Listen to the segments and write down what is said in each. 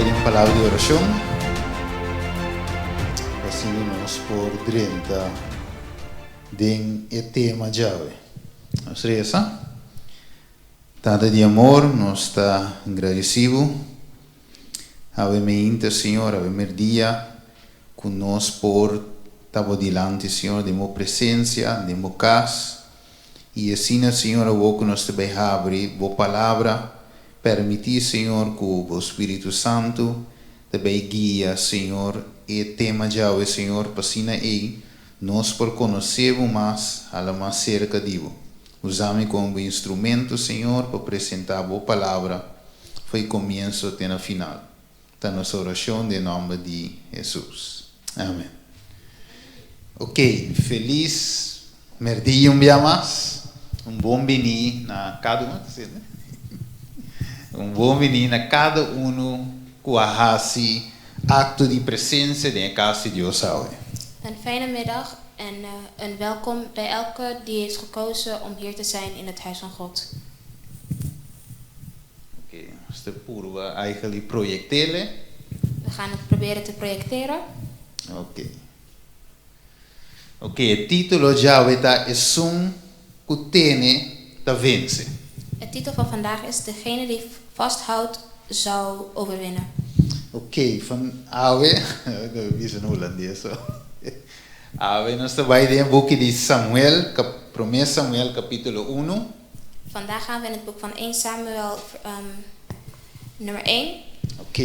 bai den palabra di orashon, pa asina nos por drenta den e tema djawe. Nos resa. Tata di amor, nos ta gradisí bo. Awe meinta, Señor, awe merdia, ku nos por ta bo dilanti, Señor, den bo presensia, den bo kas. I asina, Señor, awor ku nos ta bai habri bo Palabra, permití, Señor, ku bo Spiritu Santu ta bai guia, Señor, e tema djawe, Señor, pa asina ei nos por konosé bo mas, hala mas serka di bo. Usa mi komo bo instrumento, Señor, pa presentá bo Palabra fo'i komienso te na final. Ta nos orashon den nòmber di Hesus. Amen. Ok, felis mèrdia un bia mas. Un bon biní na kada un, ta sende? Un bon biní na kada unu ku a hasi akto di presensia den e kas di Dios awe. Een fijne middag en een welkom bij elke die heeft gekozen om hier te zijn in het huis van God. Oké, nos ta purba eigenlijk proyectele. We gaan het proberen te projecteren. Oké. Oké, e título djawe ta Esun ku tene ta vense. Het titel van vandaag is Degene die vasthoudt zal overwinnen. Oké, van awe, bisa na hulandes ho. Awe nos ta bai den e buki di Samuel, Promé Samuel kapítulo unu. Vandaag gaan we in het boek van 1 Samuel nummer 1. Ok,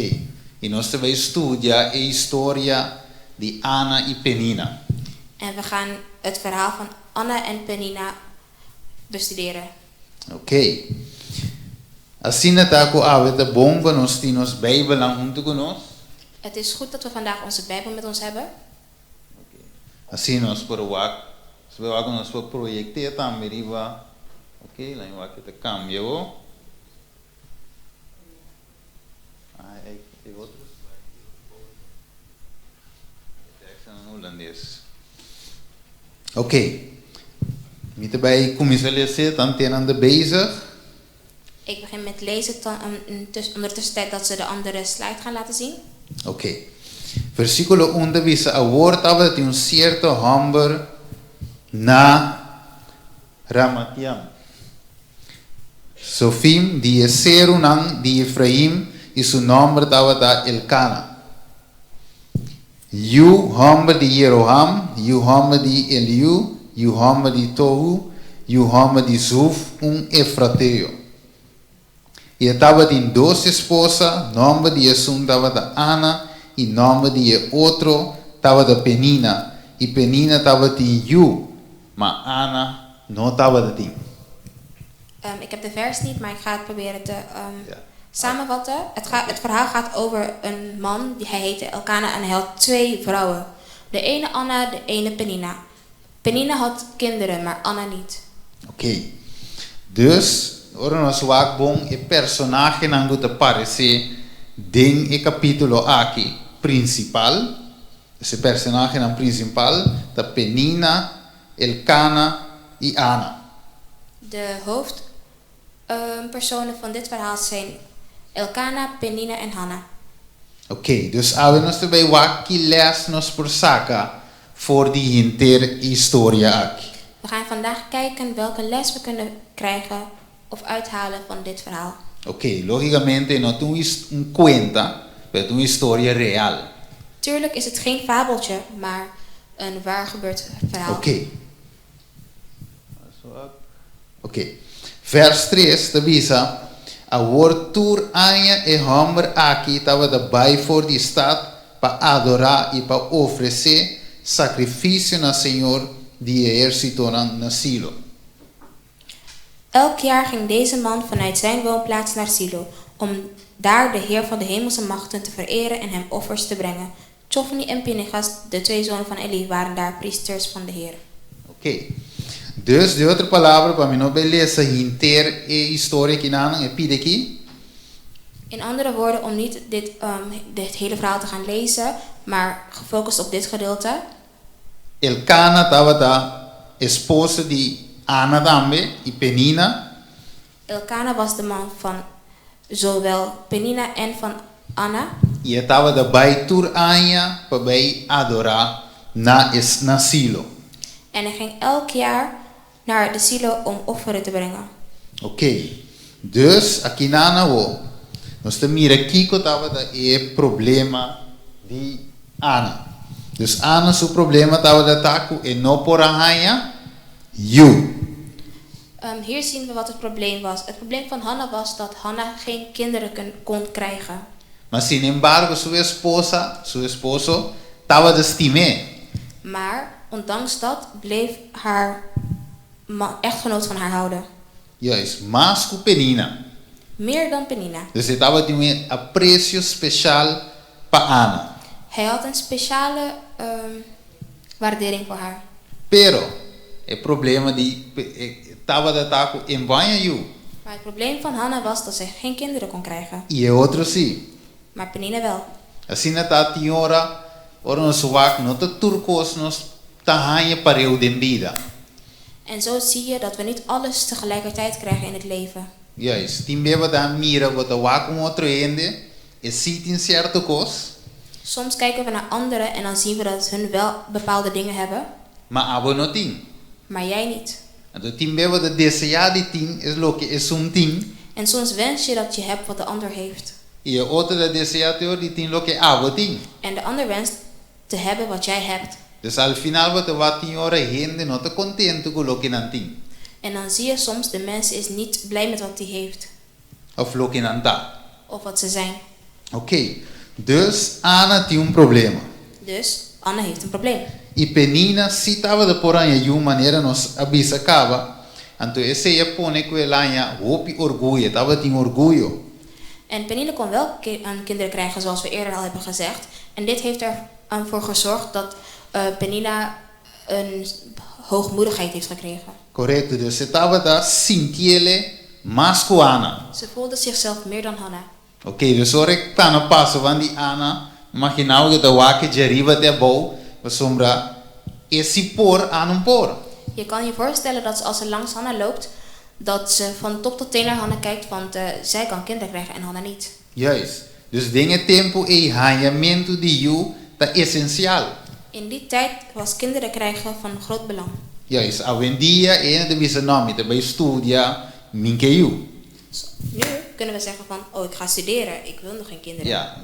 i nos ta bai studia e historia di Ana i Penina. En we gaan het verhaal van Anna en Penina bestuderen. Ok. Asina ta ku awe ta bon pa nos tin nos Bijbelnan huntu ku nos. Het is goed dat we vandaag onze Bijbel met ons hebben. Asina nos por wak, nos por wak ku nos por proyekté tambe riba, ok, laña wak ke ta kambia bo. Ah, e e otro slide di otro foto. E tekstnan na hulandes. Ok, mi ta bai kuminsá lese, tantenan ta bezig. Ik begin met lezen ondertussen tijd dat ze de andere slide gaan laten zien. Ok. Versíkulo un ta bisa, Awor tabata tin un sierto hòmber na Ramatiam. Sofim di e serunan di Efraim i su nòmber tabata Elkana. Yu hòmber di Yeroham, yu hòmber di Eliú, yu hòmber di Tohu, yu hòmber di Zuf, un efrateo. I e tabatin dos esposa, nòmber di esun tabata Ana i nòmber di e otro tabata Penina, i Penina tabatin yu, ma Ana no tabatin. Ik heb de vers niet, maar ik ga het proberen te samenvatten. Het, ga, het verhaal gaat over een man, die hij heette Elkana en hij had twee vrouwen. De ene Anna, de ene Penina. Penina had kinderen, maar Anna niet. Oké. Dus, ora nos wak bon e personahenan ku ta paresé den e kapítulo aki prinsipal, dus e personahenan prinsipal ta Penina, Elkana i Ana. De hoofdpersonen van dit verhaal zijn Elkana, Penina en Hanna. Oké, dus awe nos ta bai wak ki lès nos por saka for di henter e historia aki. We gaan vandaag kijken welke les we kunnen krijgen of uithalen van dit verhaal. Oké, lógikamente e no ta un un kuenta, pero e ta un historia real. Tuurlijk is het geen fabeltje, maar een waar gebeurd verhaal. Oké. Oké. Vers tres ta bisa, Awor tur aña e hòmber aki tabata bai for di stat pa adorá i pa ofresé sakrifisio na Señor di e ehérsitonan na Silo. Elk jaar ging deze man vanuit zijn woonplaats naar Silo, om daar de Heer van de hemelse machten te vereren en hem offers te brengen. Chofni en Pinehas, de twee zonen van Eli, waren daar priesters van de Heer. Oké. Dus, di otro palabra, pa mi no bay lesa hinter e historia kinanan, e pide aki. In andere woorden, om niet dit, dit hele verhaal te gaan lezen, maar gefocust op dit gedeelte. Elkana tabata esposo di Ana tambe, i Penina. Elkana was de man van zowel Penina en van Anna. I e tabata bai tur aña pa bai adorá na es na Silo. En hij ging elk jaar naar de Silo om offeren te brengen. Ok, dus akinan awo, nos ta mira kiko tabata e problema di Ana. Dus Ana su problema tabata ta ku e no por a haña yu. Hier zien we wat het probleem was. Het probleem van Hanna was dat Hanna geen kinderen kon krijgen. Ma sin embargo su esposa, su esposo, tabata stim'é. Maar ondanks dat bleef haar echtgenoot van haar houden. Juist, mas ku Penina. Meer dan Penina. Dus e tabatin un apresio speshal pa Ana. Hij had een speciale waardering voor haar. Pero, e problema di e tabata ta ku e no haña yu. Maar het probleem van Hanna was dat zij geen kinderen kon krijgen. I e otro si. Maar Penina wel. Asina ta tin ora, ora nos wak no ta tur kos nos ta haña pareu den bida. En zo zie je dat we niet alles tegelijkertijd krijgen in het leven. Juist, tin be bo ta mira bo ta wak un otro hende e si tin sierto kos. Soms kijken we naar anderen en dan zien we dat hun wel bepaalde dingen hebben. Ma abo no tin. Maar jij niet. Anto tin be bo ta deseá di tin es loke esun tin. En soms wens je dat je hebt wat de ander heeft. I e otro ta deseá te di tin loke abo tin. En de ander wenst te hebben wat jij hebt. Dus al final bo ta wak tin ora hende no ta kontentu ku loke nan tin. En dan zie je soms de mens is niet blij met wat hij heeft. Of loke nan ta. Of wat ze zijn. Ok, dus Ana tin un problema. Dus Anna heeft een probleem. I Penina si tabata por haña yu manera nos a bisa kaba, anto esei a pone ku el haña hopi orguyo, e tabatin orguyo. En Penina kon wel kinderen krijgen zoals we eerder al hebben gezegd. En dit heeft ervoor gezorgd dat Penina een hoogmoedigheid heeft gekregen. Korekto, dus e tabata sintiele mas ku Ana. Ze voelde zichzelf meer dan Hanna. Ok, dus ora e kana pasa wan di Ana, imaginá bo ku e ta wak e djariba te abou, pasobra e si por, Ana un por. Je kan je voorstellen dat als ze langs Hanna loopt, dat ze van top tot teen naar Hanna kijkt, want zij kan kinderen krijgen en Hanna niet. Juist. Dus den e tempu ei hañamentu di yu ta esensial. In die tijd was kinderen krijgen van groot belang. Juist. Awendia e hende ta bisa no, mi ta bai studia, mi ke yu. Nu kunnen we zeggen van, oh ik ga studeren, ik wil nog geen kinderen. Ja,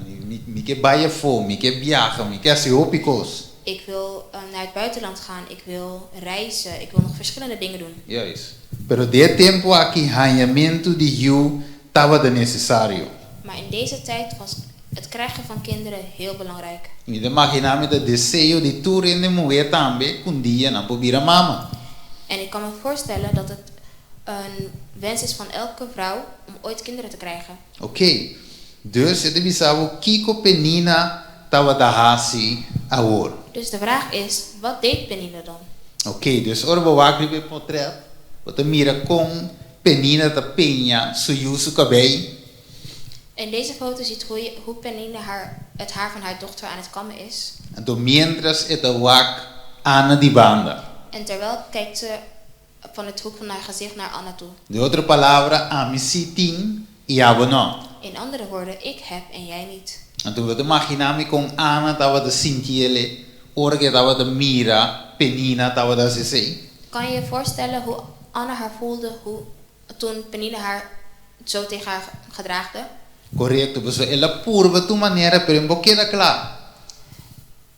mi ke bai afó, mi ke biaha, mi ke hasi hopi kos. Ik wil naar het buitenland gaan, ik wil reizen, ik wil nog verschillende dingen doen. Juist. Pero den e tempu aki hañamentu di yu tabata nesesario. Maar in deze tijd was het krijgen van kinderen heel belangrijk. Mi ta imaginá mi ta deseo di tur hende muhé tambe ku un dia nan por bira mama. En ik kan me voorstellen dat het een wens is van elke vrouw om ooit kinderen te krijgen. Ok, dus e ta bisa bo kiko Penina tabata hasi awor. Dus de vraag is, wat deed Penina dan? Ok, dus ora bo wak riba e potret, bo ta mira kon Penina ta peña su yu su kabei. In deze foto ziet hoe, je, hoe Penina het haar van haar dochter aan het kammen is. Anto miéntras e ta wak Ana di banda. En terwijl kijkt ze van het hoek van haar gezicht naar Anna toe. Den otro palabra, ami sí tin i abo no. In andere woorden, ik heb en jij niet. Anto bo ta imaginá mi kon Ana tabata sinti ele ora ku e tabata mira Penina tabata hasi esei? Kan je je voorstellen hoe Anna haar voelde toen Penina haar zo tegen haar gedraagde? Korekto, pasobra el a purba tur manera pero e no por keda kla.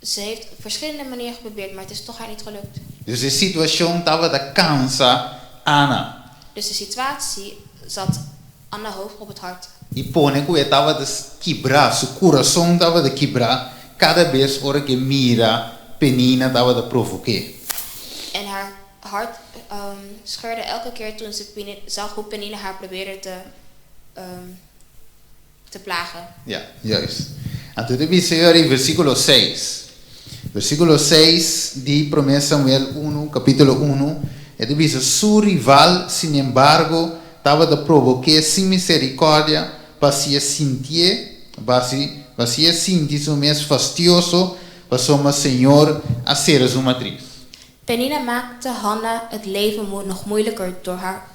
Ze heeft verschillende manieren geprobeerd, maar het is toch haar niet gelukt. Dus e situashon tabata kansa Ana. Dus de situatie zat Anna hoog op het hart. I pone ku e tabata kibrá, su kurason tabata kibrá kada bes ora ku e mira Penina tabata provok'é. En haar hart scheurde elke keer toen ze zag hoe Penina haar probeerde te plagen. Ja, juist. Anto ta bisa e ora ei versíkulo seis. Versíkulo seis di Promé Samuel unu, kapítulo unu, e ta bisa, Su rival, sinembargo, tabata probok'é sin miserikòrdia pa hasié sintié, pa hasi, pa hasié sinti su mes fastioso, pasobra Señor a sera su matris. Penina maakte Hanna het leven nog moeilijker door haar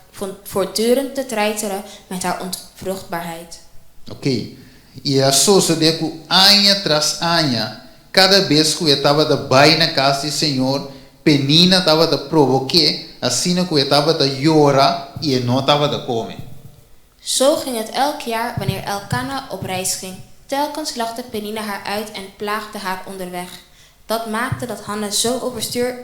voortdurend te treiteren met haar onvruchtbaarheid. Ok. I a sosodé ku aña tras aña, kada bes ku e tabata bai na kas di señor, Penina tabata provok'é, asina ku e tabata yora i e no tabata kome. Zo ging het elk jaar wanneer Elkana op reis ging. Telkens lachte Penina haar uit en plaagde haar onderweg. Dat maakte dat Hanna zo overstuur,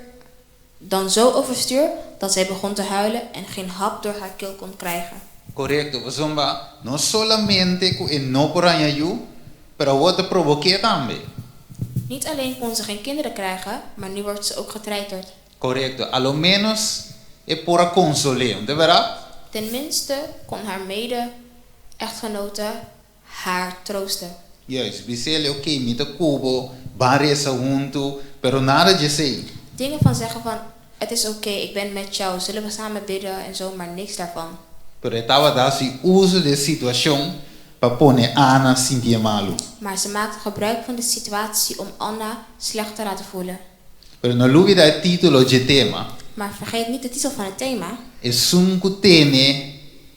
dan zo overstuur dat zij begon te huilen en geen hap door haar keel kon krijgen. Korekto, pasobra no solamente ku e no por haña yu, pero awor ta provok'é tambe. Niet alleen kon ze geen kinderen krijgen, maar nu wordt ze ook getreiterd. Korekto, a lo ménos e por a konsol'é, no ta bèrdat? Tenminste kon haar mede-echtgenote haar troosten. Juist, bis'é, ok, mi ta ku bo, ban resa huntu, pero nada di esei. Dingen van zeggen van, het is oké, ik ben met jou, zullen we samen bidden en zo, maar niks daarvan. Pero e tabata hasi uso di e situashon pa pone Ana sintié malu. Maar ze maakte gebruik van de situatie om Anna slecht te laten voelen. Pero no lubidá e título dje tema. Maar vergeet niet de titel van het thema. Esun ku tene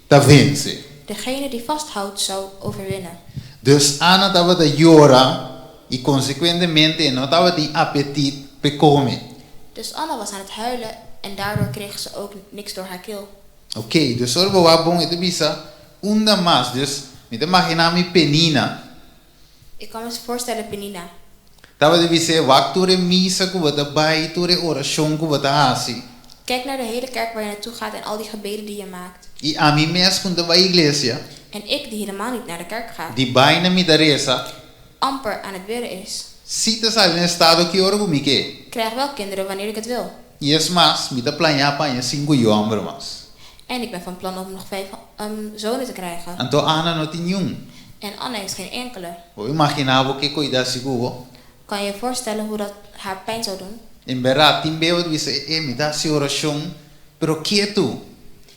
ta vense. Degene die vasthoudt zou overwinnen. Dus Ana tabata yora i konsekuentemente e no tabatin apetit p'e kome. Dus Anna was aan het huilen en daardoor kreeg ze ook niks door haar keel. Ok, dus ora bo wak bon e ta bisa unda mas, dus mi ta imaginá mi Penina. Ik kan me voorstellen Penina. Tabata bis'é, Wak tur e misa ku bo ta bai, tur e orashon ku bo ta hasi. Kijk naar de hele kerk waar je naartoe gaat en al die gebeden die je maakt. I ami mes ku no ta bai iglesia. En ik die helemaal niet naar de kerk ga. Di baina mi ta resa. Amper aan het bidden is. Sí ta sali na estado ki ora ku mi ke. Krijg wel kinderen wanneer ik het wil. I es mas, mi ta plañá pa haña sinku yu hòmber mas. En ik ben van plan om nog vijf zonen te krijgen. Anto Ana no tin niun. En Anna heeft geen enkele. Bo imaginá bo ke koidat sigur bo? Kan je je voorstellen hoe dat haar pijn zou doen? En bèrdat, tin bes bo ta bisa, E, mi ta hasi orashon, pero ketu.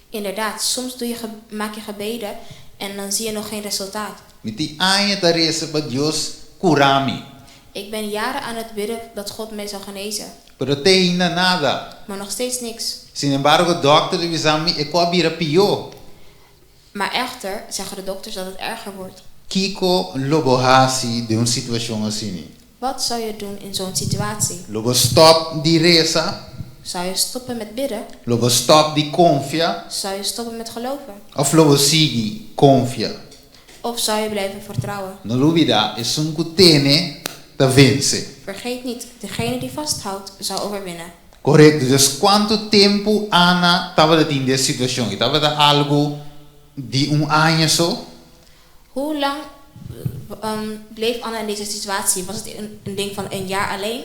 Inderdaad, soms doe je maak je gebeden en dan zie je nog geen resultaat. Mi tin aña ta resa pa Dios kura mi. Ik ben jaren aan het bidden dat God mij zal genezen. Pero te ainda nada. Maar nog steeds niks. Sin embargo, dòkter ta bisa mi e ku a bira pió. Maar echter zeggen de dokters dat het erger wordt. Kiko lo bo hasi den un situashon asini? Wat zou je doen in zo'n situatie? Lo bo stòp di resa? Zou je stoppen met bidden? Lo bo stòp di konfia? Zou je stoppen met geloven? Òf lo bo sigui konfia? Of zou je blijven vertrouwen? No lubidá, esun ku tene ta vense. Vergeet niet, degene die vasthoudt, zal overwinnen. Korekto, dus kuantu tempu Ana tabata tin den e situashon? E tabata algu di un aña so? Hoe lang bleef Anna in deze situatie? Was het een ding van een jaar alleen?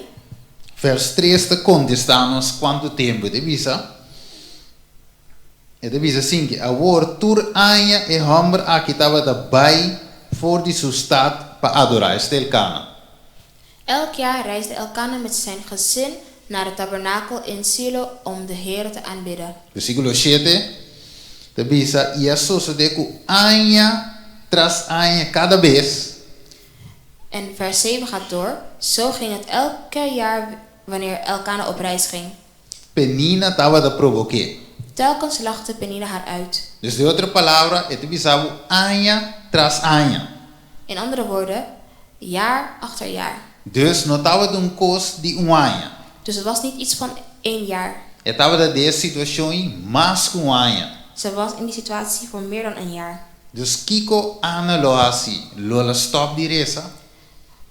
Vers tres ta kontestá nos kuantu tempu. E ta bisa, E ta bisa asin, Awor tur aña e hòmber aki tabata bai for di su stat pa adorá, esta Elkana. Elk jaar reisde Elkana met zijn gezin naar de tabernakel in Silo om de Heere te aanbidden. Versíkulo shete ta bisa, I a sosodé ku aña tras aña, kada bes. En vers zeven gaat door, Zo ging het elke jaar wanneer Elkana op reis ging. Penina tabata provok'é. Telkens lachte Penina haar uit. Dus den otro palabra, e ta bisa bo aña tras aña. In andere woorden, jaar achter jaar. Dus no tabata un kos di un aña. Dus het was niet iets van één jaar. E tabata den e situashon ei mas ku un aña. Ze was in die situatie voor meer dan een jaar. Dus kiko Ana lo hasi? Lo el a stòp di resa?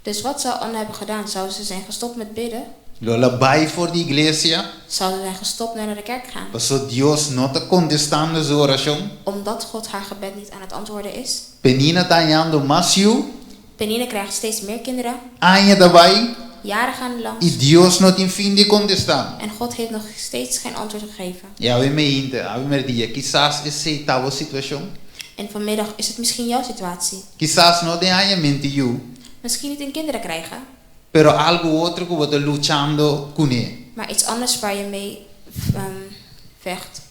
Dus wat zou Anna hebben gedaan? Zou ze zijn gestopt met bidden? Lo el a bai for di iglesia? Zou ze zijn gestopt met naar de kerk gaan? Paso Dios no ta kontestando su orashon? Omdat God haar gebed niet aan het antwoorden is? Penina ta hañando mas yu? Penina krijgt steeds meer kinderen. Aña ta bai? Jaren gaan langs. I Dios no tin fin di kontestá. En God heeft nog steeds geen antwoord gegeven. I awe meinta, awe merdia, kisas esei ta bo situashon. En vanmiddag is het misschien jouw situatie. Kisas no den hañamento yu. Misschien niet in kinderen krijgen. Pero algu otro ku bo ta luchando kuné. Maar iets anders waar je mee vecht,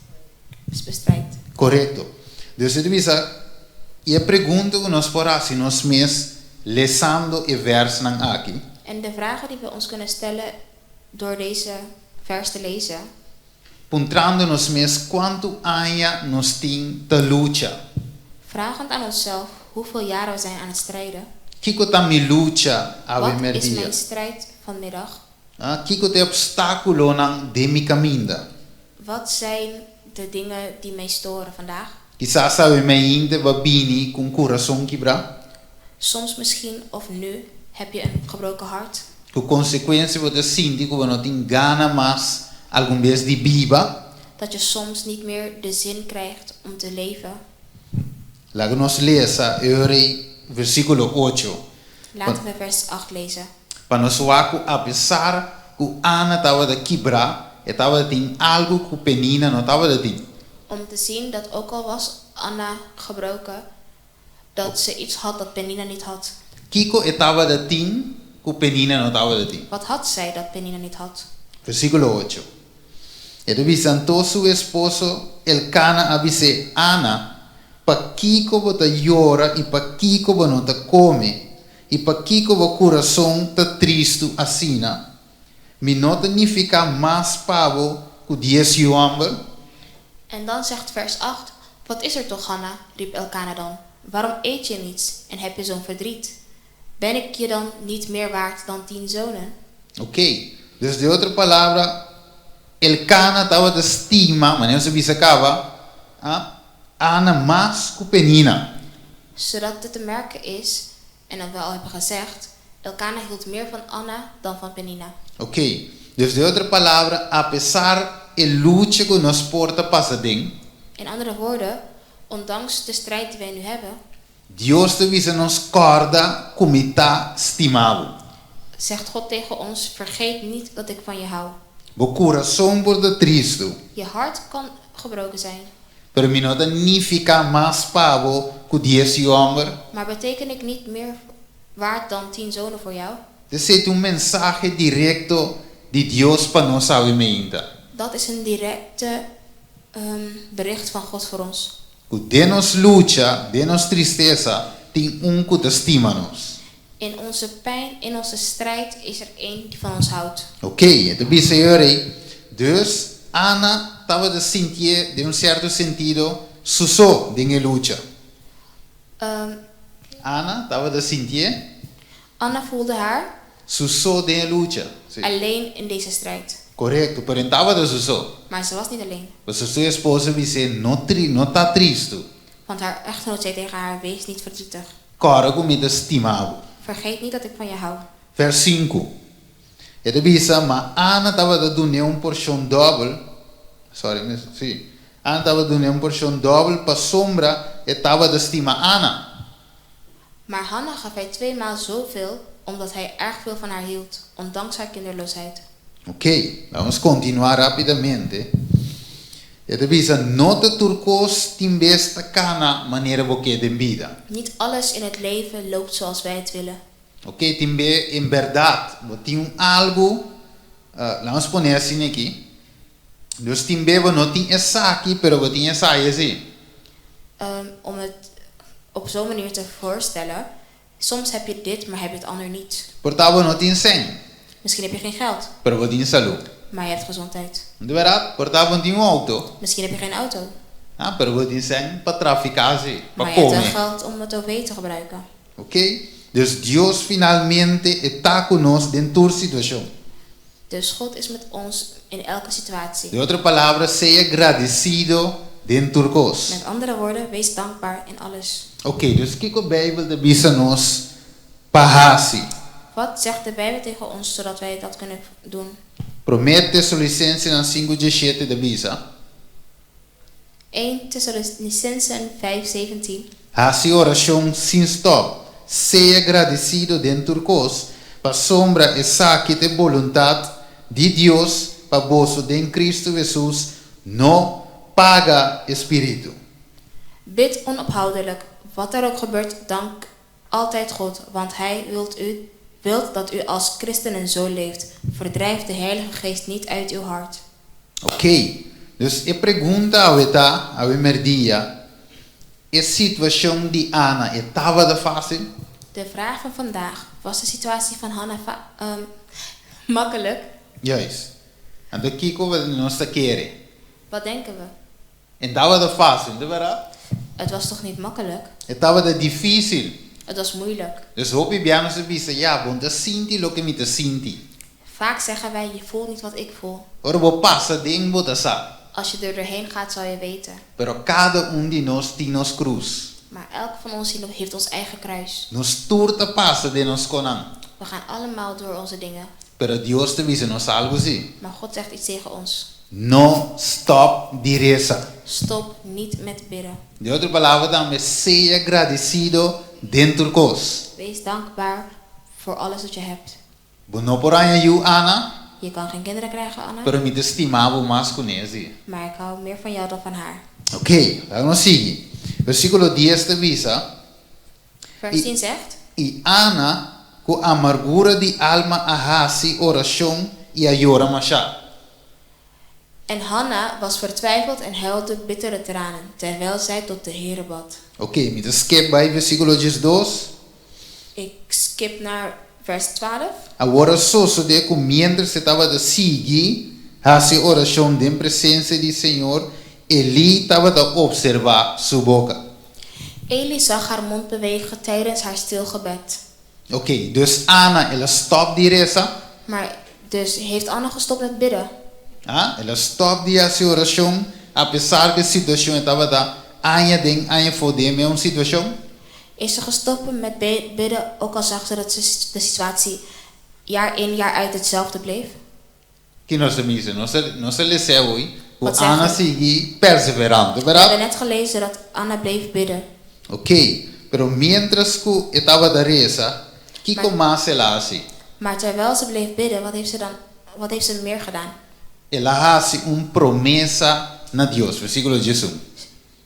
bestrijdt. Korekto. Dus e ta bisa, i e pregunta ku nos por hasi nos mes lesando e vèrsnan aki. En de vragen die we ons kunnen stellen door deze vers te lezen. Puntrando nos mes kuantu aña nos tin ta lucha. Vragend aan onszelf hoeveel jaren we zijn aan het strijden. Kiko ta mi lucha awe Wat is merdia? Mijn strijd vanmiddag? Ah, kiko ta e opstákulonan den mi kaminda? Wat zijn de dingen die mij storen vandaag? Kisas awe mainta bo a bini ku un kurason kibrá. Soms misschien of nu heb je een gebroken hart. Ku konsekuensia bo ta sinti ku bo no tin gana mas algun bes di biba. Dat je soms niet meer de zin krijgt om te leven. Laga nos lesa e ora ei versíkulo ocho. Laten we vers 8 lezen. Pa nos wak ku apesar ku Ana tabata kibrá, e tabatin algu ku Penina no tabatin. Om te zien dat ook al was Anna gebroken, dat ze iets had dat Penina niet had. Kiko e tabatin ku Penina no tabatin? Wat had zij dat Penina niet had? Versíkulo ocho. E ta bisa, Anto su esposo Elkana a bis'é, Ana, pakiko bo ta yora i pakiko bo no ta kome, i pakiko bo kurason ta tristu asina? Mi no ta nifiká mas pa bo ku dies yu hòmber? En dan zegt vers 8, Wat is er toch, Hanna? Riep Elkana dan. Waarom eet je niets en heb je zo'n verdriet? Ben ik je dan niet meer waard dan 10 zonen? Ok, dus den otro palabra, Elkana tabata stima, manera nos a bisa kaba, a Ana mas ku Penina. Zodat het te merken is, en dat we al hebben gezegd, Elkana hield meer van Anna dan van Penina. Ok, dus den otro palabra, apesar e lucha ku nos por ta pasa aden, In andere woorden, ondanks de strijd die wij nu hebben, Dios ta bisa nos kòrda ku mi ta stima bo. Zegt God tegen ons, vergeet niet dat ik van je hou. Bo kurason por ta tristu. Je hart kan gebroken zijn. Pero mi no ta nifiká mas pa bo ku dies yu hòmber. Maar beteken ik niet meer waard dan 10 zonen voor jou? Esei ta un mensahe direkto di Dios pa nos awe meinta. Dat is een directe bericht van God voor ons. Ku den nos lucha, den nos tristesa, tin un ku ta stima nos. In onze pijn, in onze strijd is er één die van ons houdt. Ok, e ta bisa e ora ei. Dus, Ana tabata sintié den un sierto sentido su so den e lucha. Ana tabata sintié. Anna voelde haar. Su so den e lucha. Sí. Alleen in deze strijd. Korekto, pero e no tabata su so. Maar ze was niet alleen. Pasobra su esposo a bis'é, No tri, no ta tristu. Want haar echtgenoot zei tegen haar, Wees niet verdrietig. Kòrda ku mi ta stima bo. Vergeet niet dat ik van je hou. Vers sinku. E ta bisa, Ma Ana tabata dun'é un porshon dòbel, sorry, mi, sí, Ana tabata dun'é un porshon dòbel pasobra e tabata stima Ana. Maar Hanna gaf hij tweemaal zoveel, omdat hij erg veel van haar hield, ondanks haar kinderloosheid. Ok, vamos kontinuá rápidamente. E ta bisa, No ta tur kos tin bes ta kana manera bo ke den bida. Niet alles in het leven loopt zoals wij het willen. Ok, tin be en bèrdat bo tin un algu, laat nos pone asina aki, dus tin be bo no tin esaki pero bo tin esai así. Om het op zo'n manier te voorstellen, soms heb je dit, maar heb je het ander niet. Por ta bo no tin sèn. Misschien heb je geen geld. Pero bo tin salú. Maar je hebt gezondheid. Di bèrdat, por ta bo no tin un outo. Misschien heb je geen auto. Ah, pero bo tin sèn pa trafiká si, pa Maar je hebt kome. wel geld om het OV te gebruiken. Ok, dus Dios finalmente e ta ku nos den tur situashon. Dus God is met ons in elke situatie. Den otro palabra, sea gradesido den tur kos. Met andere woorden, wees dankbaar in alles. Ok, dus kiko Beibel ta bisa nos pa hasi? Wat zegt de Bijbel tegen ons zodat wij dat kunnen doen? Promé Tesalonicensenan sinku diesshete ta bisa. 1 Thessalonicensen 5, 17. Hasi orashon sin stòp. Sea gradesido den tur kos, pasobra esaki ta e boluntat di Dios pa boso den Kristu Hesus. No paga e spiritu. Bid onophoudelijk, wat er ook gebeurt, dank altijd God, want Hij wilt, u, wilt dat u als christenen zo leeft. Verdrijf de Heilige Geest niet uit uw hart. Ok, dus e pregunta awe ta, awe merdia, e situashon di Ana e tabata fásil? De vraag van vandaag, was de situatie van Hanna makkelijk? Juist. Anto kiko nos ta kere? Wat denken we? E tabata fásil, di bèrdat? Het was toch niet makkelijk? E tabata difísil. Het was moeilijk. Dus hopi bia nos ta bisa, ya, bo n' ta sinti loke mi ta sinti. Vaak zeggen wij, je voelt niet wat ik voel. Ora bo pasa aden bo ta sa. Als je er doorheen gaat, zal je weten. Pero kada un di nos tin nos krus. Maar elk van ons heeft ons eigen kruis. Nos tur ta pasa den nos kosnan. We gaan allemaal door onze dingen. Pero Dios ta bisa nos algu si. Maar God zegt iets tegen ons. No stòp di resa. Stop niet met bidden. Den otro palabra tambe, sea gradisido den tur kos. Wees dankbaar voor alles wat je hebt. Bo no por haña yu, Ana. Je kan geen kinderen krijgen, Anna. Pero mi ta stima bo mas ku ne. Maar ik hou meer van jou dan van haar. Ok, laga sigui. Versíkulo 10 ta bisa. Vers 10 zegt. I Ana, ku amargura di alma a hasi orashon i a yora mashá. En Hanna was vertwijfeld en huilde bittere tranen, terwijl zij tot de Heere bad. Ok, mi ta skip bai versíkulo 12. Ik skip naar vers 12. Awor a sosodé ku miéntras e tabata sigui hasi orashon den presensia di Señor, Elí tabata opservá su boka. Eli zag haar mond bewegen tijdens haar stil gebed. Ok, dus Ana, el a stòp di resa. Maar dus heeft Anna gestopt met bidden? Ah, el a stòp di hasi orashon, apesar ku e situashon tabata aña aden aña afó den mesun situashon? Is ze gestopt met bidden, ook al zag ze dat de situatie jaar in jaar uit hetzelfde bleef? Ki nos a misa? Nos a nos a lesa awe ku Wat zeg Ana je? sigui perseverante, We bèrdat? hebben net gelezen dat Anna bleef bidden. Ok, pero miéntras ku e tabata resa, kiko Maar- mas el a hasi? Maar terwijl ze bleef bidden, wat heeft ze dan, wat heeft ze meer gedaan? El a hasi un promesa na Dios, versíkulo 11.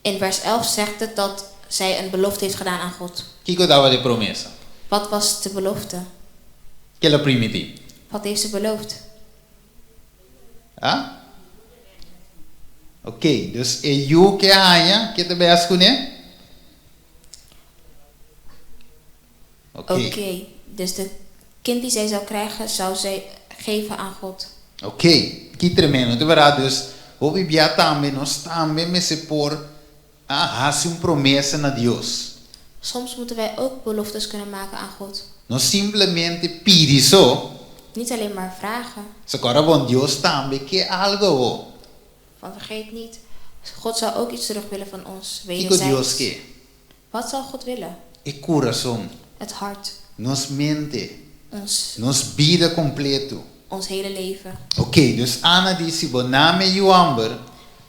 In vers 11 zegt het dat zij een belofte heeft gedaan aan God. Kiko tabata e promesa? Wat was de belofte? Ke el a primintí? Wat heeft ze beloofd? Ah? Ok, dus e yu ku e a haña, ken ta bai hasi kuné? Ok. Oké, dus de kind die zij zou krijgen, zou zij geven aan God. Ok, ki tremendo, ta bèrdat? Dus hopi bia tambe, nos tambe mester por a hasi un promesa na Dios. Soms moeten wij ook beloftes kunnen maken aan God. No simplemente pidi so. Niet alleen maar vragen. So kòrda bon, Dios tambe ke algu awor. Want vergeet niet, God zou ook iets terug willen van ons. Kiko Dios Wederzijds. ke? Wat zal God willen? E kurason. Het hart. Nos mente. Ons, Nos bida kompleto. ons hele leven. Ok, dus Ana di, si bo duna mi e yu hòmber,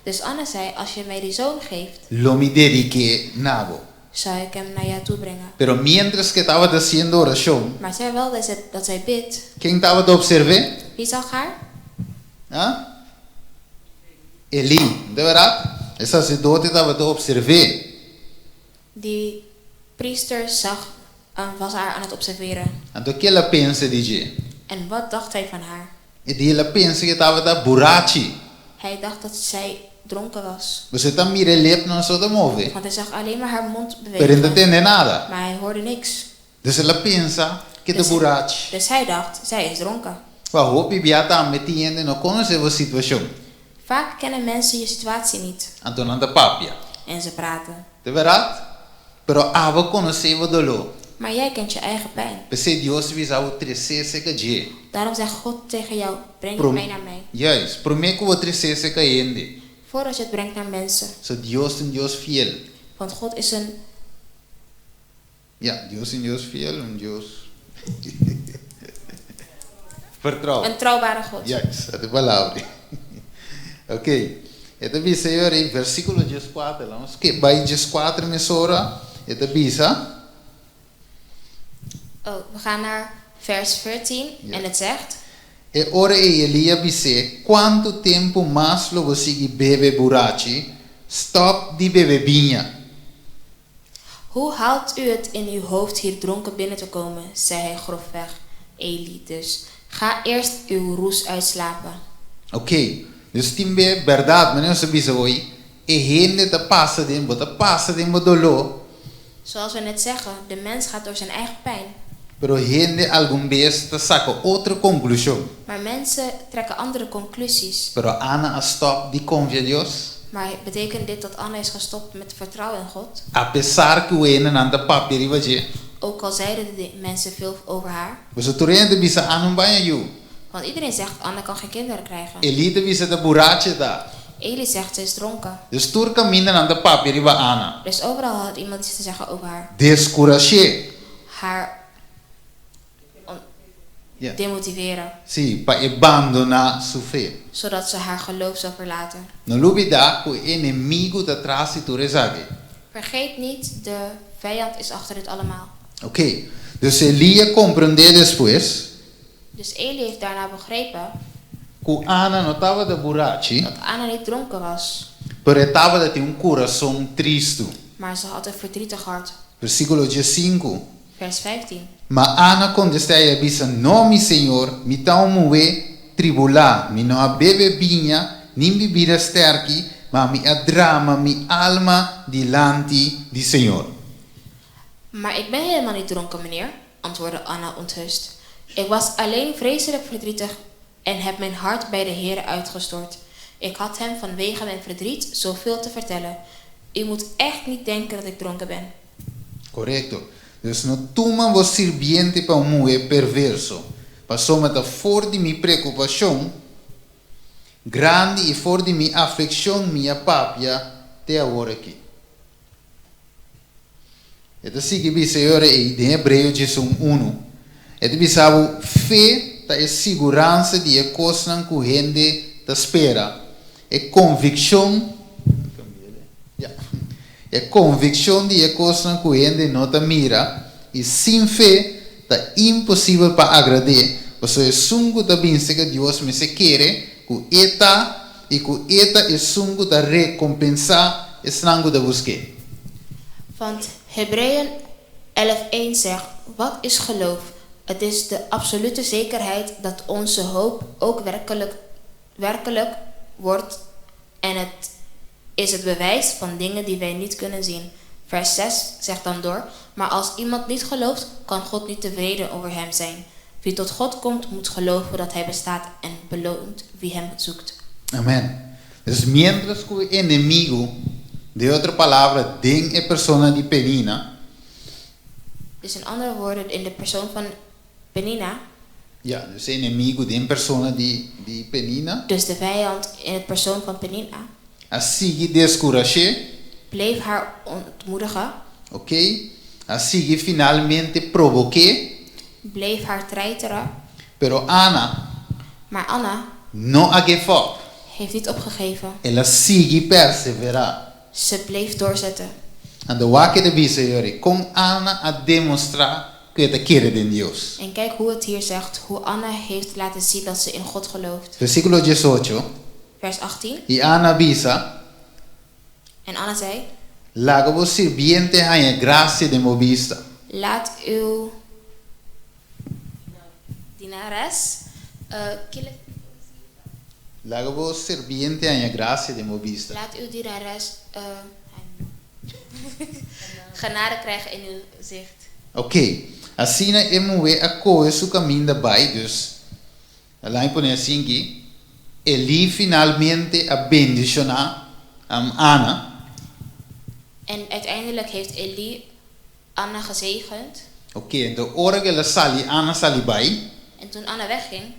Dus Anna zei, als je mij die zoon geeft, lo mi dedik'é na bo. zou ik hem naar jou toe brengen. Pero mientras ku e tabata hasiendo orashon, Maar terwijl dat zij, dat zij bidt, ken tabata opserv'é? wie zag haar? Ah? Eli, di bèrdat? E saserdote tabata opserv'é. Die priester zag, was haar aan het observeren. Anto kiko el a pensa di dje? En wat dacht hij van haar? E di el a pensa ku e tabata burachi. Hij dacht dat zij dronken was. Bo ta mira e lepnan so ta move. Want hij zag alleen maar haar mond Pero e n' ta bewegen. tende nada. Maar hij hoorde niks. Dus el a pensa ku e ta Dus, burachi. dus hij dacht, zij is dronken. Pa hopi bia tambe tin hende no konosé bo situashon. Vaak kennen mensen je situatie niet. Anto nan ta papia. En ze praten. Ta bèrdat? Pero abo konosé bo doló. Maar jij kent je eigen pijn. P'esei Dios ta bisa bo tres'é serka dje. Daarom zegt God tegen jou, breng het Prom mij naar mij. Juist, promé ku bo tres'é serka hende. Voordat je het brengt naar mensen. So Dios ta un Dios fiel. Want God is een... Ja, Dios ta un Dios fiel, un Dios vertrouwd. Een trouwbare God. Juist, dat is palabra. Ok. E ta bisa den versíkulo 14. Laga nos bai 14 mesora. E ta bisa. Oh, we gaan naar vers 14 Ja. en het zegt... E ora ei Eli a bis'é, kuantu tempu mas lo bo sigui bebe burachi? Stòp di bebe biña. Hoe haalt u het in uw hoofd hier dronken binnen te komen? Zei hij grofweg. Eli dus. Ga eerst uw roes uitslapen. Ok, dus tin be bèrdat, manera nos a bisa awe, e hende ta pasa den bo, ta pasa den bo doló. Zoals we net zeggen, de mens gaat door zijn eigen pijn. Pero hende algun bes ta saka otro konklushon. Maar mensen trekken andere conclusies. Pero Ana a stòp di konfia Dios. Maar betekent dit dat Anna is gestopt met vertrouwen in God? Apesar ku hendenan ta papia riba dje. Ook al zeiden de mensen veel over haar. Pasobra tur hende ta bisa Ana no por haña yu. Want iedereen zegt: Anna kan geen kinderen krijgen. Eli ta bisa ta burachi e ta. Eli zegt: ze is dronken. Dus tur kaminda nan ta papia riba Ana. Dus overal had iemand iets te zeggen over haar. Deskurash'é. Haar demotiveren. Sí, pa e bandoná su fe. Zodat ze haar geloof zou verlaten. No lubidá ku e enemigu ta tras di tur esaki. Vergeet niet, de vijand is achter dit allemaal. Ok, dus Eli a komprondé despues. Dus Eli heeft daarna begrepen. Ku Ana no tabata burachi. Dat Anna niet dronken was. Pero e tabata tin un kurason tristu. Maar ze had een verdrietig hart. Versíkulo diesinku. Vers 15. Ma Ana a kontestá i a bisa, No, mi señor, mi ta un muhé tribulá, mi no a bebe biña nin bibida stèrki, ma mi a drama mi alma dilanti di Señor. Maar ik ben helemaal niet dronken, meneer, antwoordde Anna onthutst. Ik was alleen vreselijk verdrietig en heb mijn hart bij de Heere uitgestort. Ik had hem vanwege mijn verdriet zoveel te vertellen. U moet echt niet denken dat ik dronken ben. Korekto. Dus no tuma bo sirbiente pa un muhé perverso, pasobra ta for di mi preokupashon grandi i for di mi aflikshon mi a papia te awor aki. E ta sigui bisa e ora ei den Hebreo 11 unu. E ta bisa bo, Fe ta e siguransa di e kosnan ku hende ta spera, e konvikshon, e konvikshon di e kosnan ku hende no ta mira, i sin fe ta imposibel pa agrad'é, pasobra esun ku ta bin serka Dios mester kere ku e ta i ku e ta esun ku ta rekompensá esnan ku ta busk'é. Want Hebreeën 11:1 zegt: Wat is geloof? Het is de absolute zekerheid dat onze hoop ook werkelijk, werkelijk wordt en het is het bewijs van dingen die wij niet kunnen zien. Vers 6 zegt dan door: Maar als iemand niet gelooft, kan God niet tevreden over hem zijn. Wie tot God komt, moet geloven dat hij bestaat en beloont wie hem zoekt. Amen. Dus miéntras ku e enemigu, den otro palabra, den e persona di Penina. Dus in andere woorden, in de persoon van Penina. Ya, dus e enemigu den persona di di Penina. Dus de vijand in het persoon van Penina. A sigui deskurash'é. Bleef haar ontmoedigen. Oké, a sigui finalmente probok'é. Bleef haar treiteren. Pero Ana. Maar Anna. No a give up. Heeft niet opgegeven. El a sigui perseverá. Ze bleef doorzetten. Anto wak e ta bisa yori kon Ana a demostrá ku e ta kere den Dios. En kijk hoe het hier zegt hoe Anna heeft laten zien dat ze in God gelooft. Versíkulo diesocho. Vers 18. I Ana a bisa. En Anna zei. Laga bo sirbiente haña grasia den bo bista. Laat uw dienares kille. Laga bo sirbiente haña grasia den bo bista. Laat uw dienares genade krijgen in uw zicht. Ok, asina e muhé a kohe su kaminda bai, dus laat mi pone asin aki, Elí finalmente a bendishoná Ana. En uiteindelijk heeft Elí Anna gezegend. Ok, enton ora ku el a sali, Ana sali bai. En toen Anna wegging.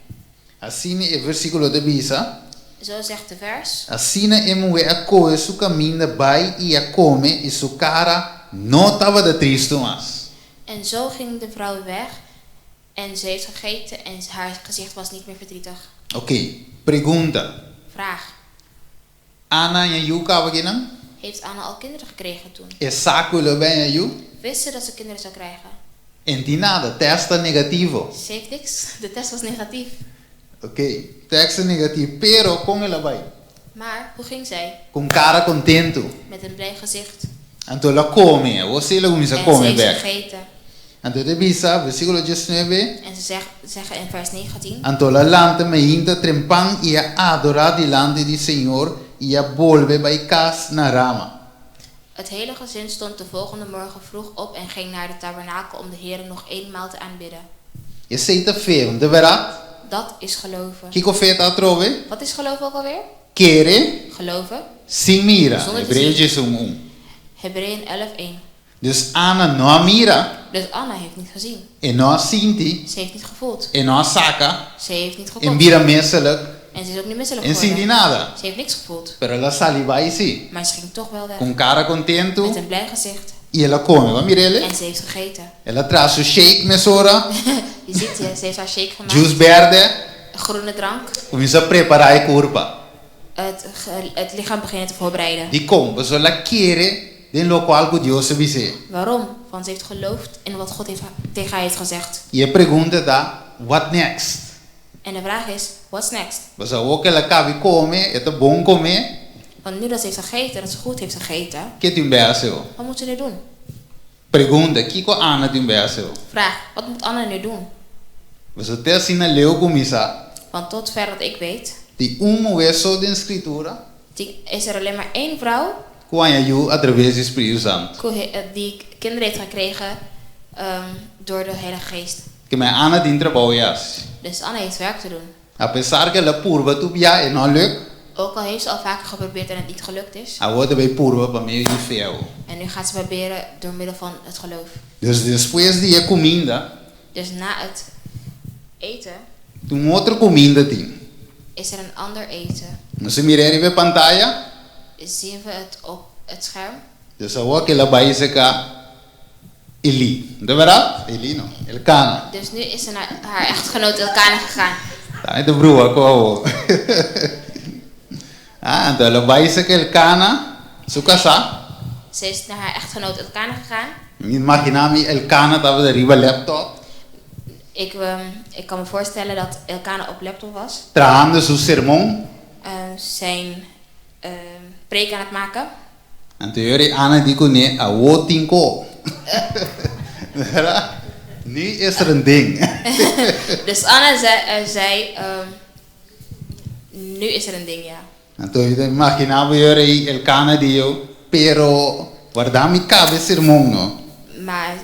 Asina e versíkulo ta bisa. Zo zegt de vers. Asina e muhé a kohe su kaminda bai i a kome i su kara no tabata tristu mas. En zo ging de vrouw weg en ze heeft gegeten en haar gezicht was niet meer verdrietig. Ok, pregunta. Vraag. Ana a haña yu kaba kinan? Heeft Anna al kinderen gekregen toen? E sa ku lo bai haña yu? Wist ze dat ze kinderen zou krijgen? En tin nada, tèst ta negativo. Ze heeft niks, de test was negatief. Ok, tèst ta negativo, pero kon el a bai? Maar, hoe ging zij? Ku un kara kontentu. Met een blij gezicht. Anto el a kome, awor si el a kuminsá En ze kome heeft bèk. gegeten. Anto e ta bisa, versíkulo diesnuebe. En ze zegt, zeggen in vers 19. Anto el a lanta meinta trempan i a adorá dilanti di Señor i a bolbe bai kas na Rama. Het hele gezin stond de volgende morgen vroeg op en ging naar de tabernakel om de Heere nog eenmaal te aanbidden. Esei ta fe, no ta bèrdat? Dat is geloven. Kiko fe ta atrobe? Wat is geloof ook alweer? Kere Geloven. Sin mira. Zonder te Hebreo zien. 11:1. Hebreeën 11:1. Dus Ana no a mira, Dus Anna heeft niet gezien. e no a sinti, Ze heeft niet gevoeld. e no a saka, Ze heeft niet e gekocht. bira misselijk, En ze is ook niet misselijk e n sinti geworden. nada. Ze heeft niks gevoeld. Pero el a sali bai si, Maar ze ging toch wel weg. ku kara kontentu, Met een blij gezicht. i el a kome. Bo a mir'é? En ze heeft gegeten. El a traha su shake mesora, Je ziet, ze heeft haar shake gemaakt. juice bèrdè, Een groene drank. kuminsá prepará e kurpa. Het lichaam beginnen te voorbereiden. Dikon, pasobra el a kere den lokual ku Dios a bis'é. Waarom? Want ze heeft geloofd in wat God tegen haar heeft gezegd. I e pregunta ta, what next? En de vraag is, what's next? Pasobra awor ku el a kaba di kome, e ta bon kome, Want nu dat ze heeft gegeten, dat ze goed heeft gegeten, ke tin bai hasi? wat moet ze nu doen? Pregunta, kiko Ana tin bai hasi? Vraag, wat moet Anna nu doen? Pasobra te asina leu ku mi sa, Want tot ver dat ik weet, tin un muhé so den Skritura is er alleen maar één vrouw ku a haña yu a traves di Spiritu Santu. die kinderen heeft gekregen door de Heilige Geest. Ke men Ana tin trabou di hasi. Dus Anna heeft werk te doen. Apesar ku el a purba tur bia e no a luk, Ook al heeft ze al vaker geprobeerd en het niet gelukt is. awor e ta bai purba pa medio di fe. En nu gaat ze proberen door middel van het geloof. Dus despues di e kuminda, Dus na het eten tin un otro kuminda tin. is er een ander eten. Nos ta mir'é riba e pantaya? Zien we het op het scherm? Dus awor ku el a bai serka Eli. No ta bèrdat? Eli no, Elkana. Dus nu is ze naar haar echtgenoot Elkana gegaan. Ta ta brua ku awor. Ah, anto el a bai serka Elkana, su kasá. Ze is naar haar echtgenoot Elkana gegaan. Mi imaginá mi Elkana tabata riba laptop. Ik kan me voorstellen dat Elkana op laptop was. Trahando su sermon. Zijn preek aan het maken. Anto e ora Ana di kuné, awor tin ko. Nu is er een ding. Dus Anna zei, nu is er een ding, ja. Anto imaginá bo e ora Elkana di, pero warda mi kaba e sermon no. Maar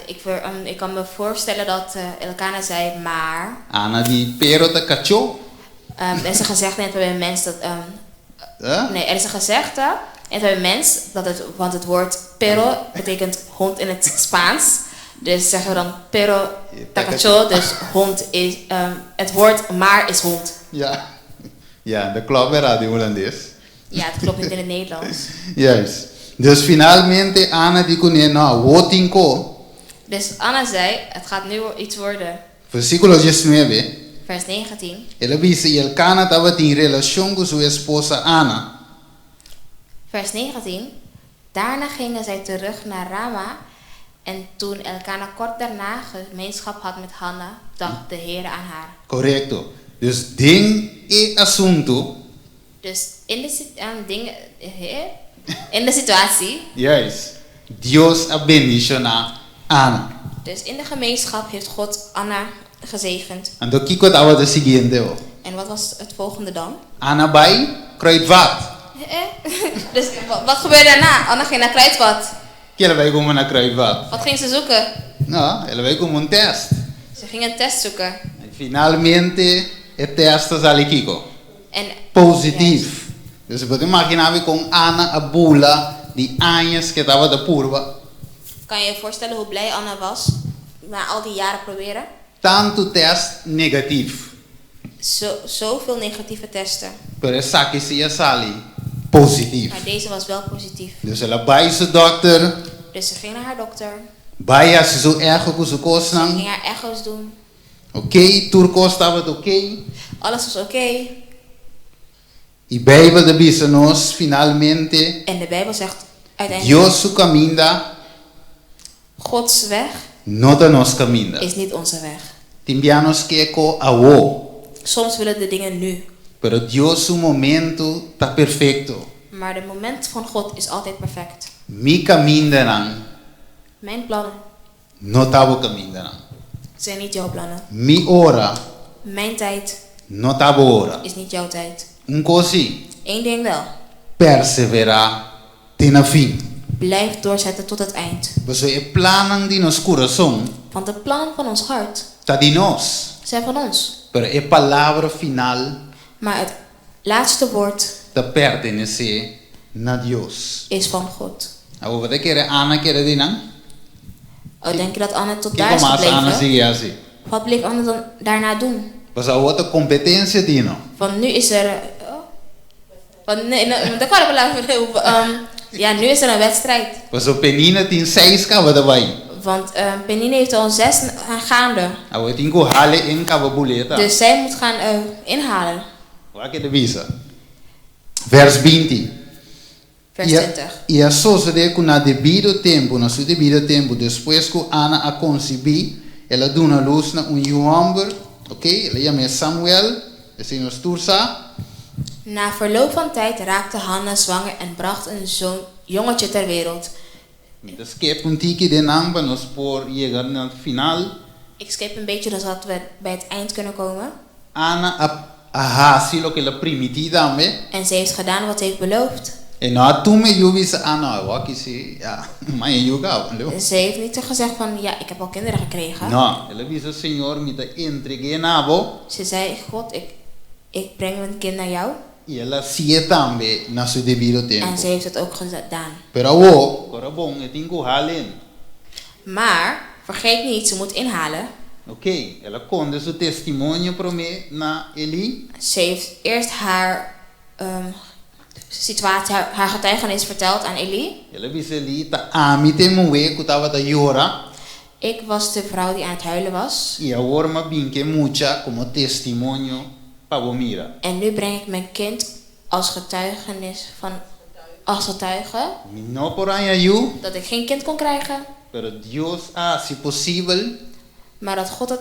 ik kan me voorstellen dat Elkana zei, maar... Ana di, pero ta kachó. Er is een gezegde in het mens dat... Huh? Nee, er is een gezegde in het mens, dat het, want het woord perro betekent hond in het Spaans. Dus zeggen we dan pero ta kachó, dus hond is, het woord maar is hond. Ja, ja, dat klopt weer in Holandes. Ja, het klopt niet in het Nederlands. Juist. Dus finalmente Ana di kuné, no, awor tin ko. Dus Anna zei, het gaat nu iets worden. Versíkulo 19. Vers 19. El a bisa, i Elkana tabatin relashon ku su esposa Ana. Vers 19. Daarna gingen zij terug naar Rama. En toen Elkana kort daarna gemeenschap had met Hanna, dacht de Heer aan haar. Korekto. Dus den e asuntu. Dus in de, ding, hè? In de situatie. Juist. Dios a bendishoná Ana. Dus in de gemeenschap heeft God Anna gezegend. Anto kiko tabata e siguiente. Oh. En wat was het volgende dan? Ana a bai Kruidvat. Hè? Dus wat gebeurde daarna? Anna ging naar Kruidvat. Kiko el a bai kumpra na Kruidvat? Wat ging ze zoeken? No, el a bai kumpra un test. Ze ging een test zoeken. I finalmente e test a sali kiko. En Positief. Dus bo por imaginá kon Ana a bula di aña ku e tabata purba. Kan je je voorstellen hoe blij Anna was na al die jaren proberen? Tantu test negatief. Zoveel negatieve testen. Pero esaki si a sali positief. Maar deze was wel positief. Dus el a bai su dòkter. Dus ze ging naar haar dokter. Bai hasi su echo ku su Ze kosnan. ging haar echo's doen. Oké, tur kos tabata oké. Alles was oké. I Beibel ta bisa nos finalmente. En de Bijbel zegt uiteindelijk. Dios su kaminda. Gods weg No ta nos kaminda. is niet onze weg. Tin bia nos ke kos awo. Soms willen de dingen nu. Pero Dios su momento ta perfekto. Maar de moment van God is altijd perfect. Mi kamindanan. Mijn plannen No ta bo kamindanan. zijn niet jouw plannen. Mi ora. Mijn tijd No ta bo ora. is niet jouw tijd. Un kos si. Eén ding wel. Perseverá te na fin. Blijf doorzetten tot het eind. Pasobra e plannan di nos kurason. Want de plannen van ons hart Ta di nos. zijn van ons. Pero e palabra final Maar het laatste woord ta Ta pertenesé na Dios. Is van God. Awor bo ta kere Ana a keda di nan? Oh, denk je dat Anna tot Kiko daar is mas Ana gebleven? sigui hasi? Wat bleef Anna dan daarna doen? Pasobra awor ta kompetensia di no. Want nu is er oh, want nee, no, want ik ja, nu is er een wedstrijd. Pasobra Penina tin seis kaba ta bai. Want Penina heeft al zes gaande. Awor e tin ku hale en kaba buleta. Dus zij moet gaan inhalen. Wak e ta bisa. Vers 20. Vers I a, 20. i a sosodé ku na debido tempu, na su debido tempu, despues ku Ana a konsibí, el a duna lus na un yu hòmber, oké, el a yam'é Samuel, esei nos tur sa. Na verloop van tijd raakte Hanna zwanger en bracht een zoon, jongetje ter wereld. Mi ta skip un tiki den nan pa nos por yega na final. Ik skip een beetje zodat we bij het eind kunnen komen. Ana a a hasi loke el a primití tambe. En ze heeft gedaan wat ze heeft beloofd. E no a tuma e yu bisa, Ah no, awor aki si, ya, m'a e yu kaba, leu. Ze heeft niet gezegd van, ja, ik heb al kinderen gekregen. No, el a bisa, Señor, mi ta entreg'é na bo. Ze zei, God, ik, ik breng mijn kind naar jou. I el a hasié tambe na su debido En tempu. ze heeft het ook gedaan. Pero awor, ora bon, e tin ku hala in. Maar, vergeet niet, ze moet inhalen. Ok, el a konta su testimonio promé na Elí. Ze heeft eerst haar situatie, haar getuigenis verteld aan Eli. El a bisa Elí, Ta ami ta e muhé ku tabata yora. Ik was de vrouw die aan het huilen was. I awor m'a bin ku e mucha komo testimonio pa bo mira. En nu breng ik mijn kind als getuigenis van, als getuige. Mi no por haña yu. Dat ik geen kind kon krijgen. Pero Dios a hasi posibel. Maar dat God het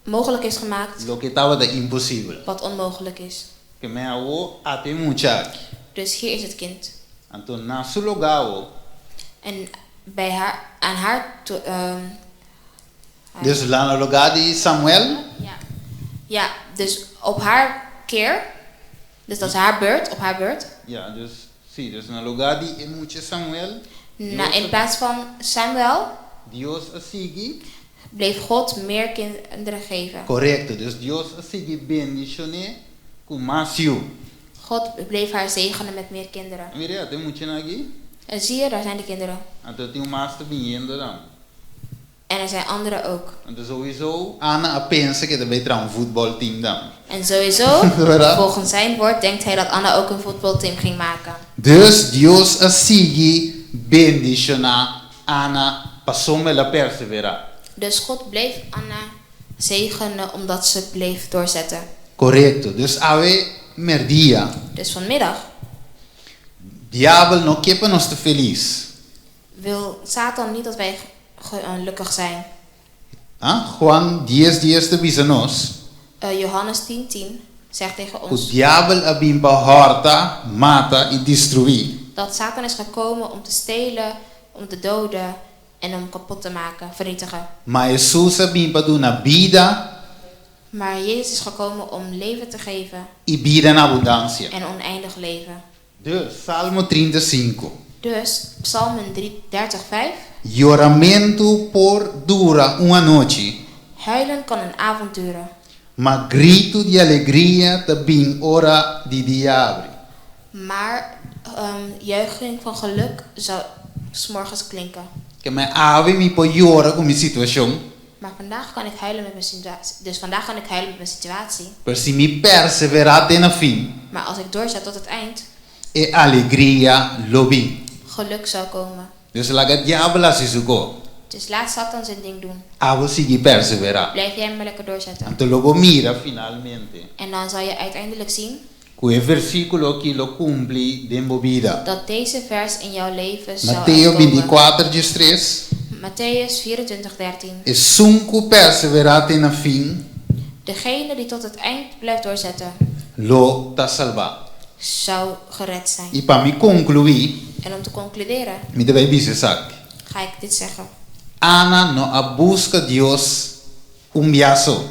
mogelijk heeft gemaakt. Loke tabata imposibel. Wat onmogelijk is. Ke men awo ata e mucha aki. Dus hier is het kind. Anto na su lugá awo. En bij haar, aan haar to, Dus na lugá di Samuel. Ja. Ja, dus op haar keer. Dus dat is haar beurt, op haar beurt. Ja, dus sí, dus na lugá di e mucha Samuel. Na, in plaats van Samuel. Dios a sigui. Bleef God meer kinderen geven. Korekto, dus Dios a sigui bendishoné ku mas yu. God bleef haar zegenen met meer kinderen. Mira, ata e muchanan aki. En zie je, daar zijn de kinderen. Anto tin un mas ta biniendo dan. En er zijn anderen ook. Anto sowieso Ana a pensa ku e ta bai traha un voetbalteam dan. En sowieso, Verdad? volgens zijn woord, denkt hij dat Anna ook een voetbalteam ging maken. Dus Dios a sigui bendishoná Ana pasobra el a perseverá. Dus God bleef Anna zegenen omdat ze bleef doorzetten. Korekto. Dus awe merdia. Dus vanmiddag. Diabel no ke pa nos ta felis. Wil Satan niet dat wij gelukkig zijn. Ah, Juan dies dies ta bisa nos. Johannes 10, 10 zegt tegen Ku ons. diabel a bin pa hòrta, mata i destruí. Dat Satan is gekomen om te stelen, om te doden en om kapot te maken, vernietigen. Ma Hesus a bin pa duna bida. Maar Jezus is gekomen om leven te geven. I bida na abundansia. En oneindig leven. Dus, Salmo trinta i sinku. Dus, Psalmen 3, 30, 5. Yoramentu por dura un anochi. Huilen kan een avond duren. Ma gritu di alegria ta bin ora di dia abri. Maar juiching van geluk zal 's morgens klinken. Ke men awe mi por yora ku mi situashon. Maar vandaag kan ik huilen met mijn situatie. Dus vandaag kan ik huilen met mijn situatie. Pero si mi perseverá te na fin. Maar als ik doorzet tot het eind. E alegria lo bin. Geluk zal komen. Dus laga diabel hasi su ko. Dus laat Satan zijn ding doen. Abo sigui perseverá. Blijf jij maar lekker doorzetten. Anto lo bo mira finalmente. En dan zal je uiteindelijk zien. Ku e versíkulo aki lo kumpli den bo bida. Dat deze vers in jouw leven zal Mateo uitkomen. bintikuater diestres. Mattheüs 24, 13. Esun ku perseverá te na fin. Degene die tot het eind blijft doorzetten. Lo ta salbá. Zou gered zijn. I pa mi konkluí. En om te concluderen. Mi ta bai bisa esaki. Ga ik dit zeggen. Ana no a buska Dios un bia so.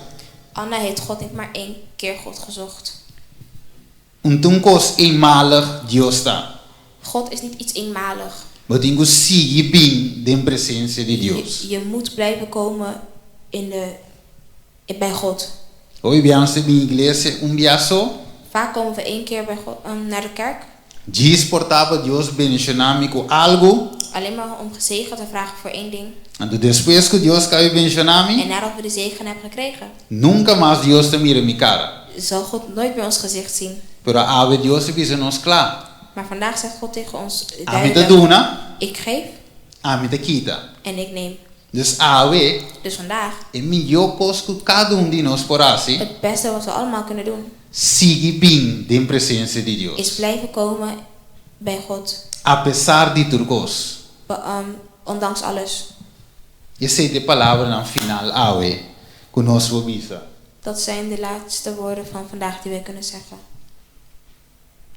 Anna heeft God niet maar één keer God gezocht. Un ta un kos eenmalig Dios ta. God is niet iets eenmalig. Bo tin ku sigui bin den presensia di Dios. Je, je moet blijven komen in de, in, bij God. Hopi bia nos ta bin iglesia un bia so. Vaak komen we één keer bij God, naar de kerk. Djis por ta pa Dios bendishoná mi ku algu. Alleen maar om zegen te vragen voor één ding. Anto despues ku Dios kaba di bendishoná mi. En nadat we de zegen hebben gekregen. Nunka mas Dios ta mira mi kara. Zal God nooit meer ons gezicht zien. Pero awe Dios a bisa nos kla. Maar vandaag zegt God tegen ons Ami ta duidelijk, duna. Ik geef. Ami ta kita. En ik neem. Dus awe. Dus vandaag. E mihó kos ku kada un di nos por hasi. Het beste wat we allemaal kunnen doen. Sigui bin den presensia di Dios. Is blijven komen bij God. Apesar di tur kos. Ondanks alles. Esei ta e palabranan final awe ku nos por bisa. Dat zijn de laatste woorden van vandaag die wij kunnen zeggen.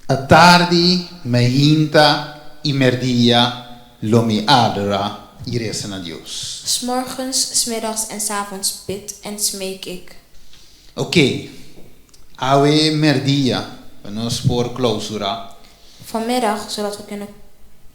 Atardi, mainta i merdia lo mi adora i resa na Dios. 's Morgens, 's middags en 's avonds bid en smeek ik. Oké, awe merdia pa nos por klousura. Vanmiddag, zodat we kunnen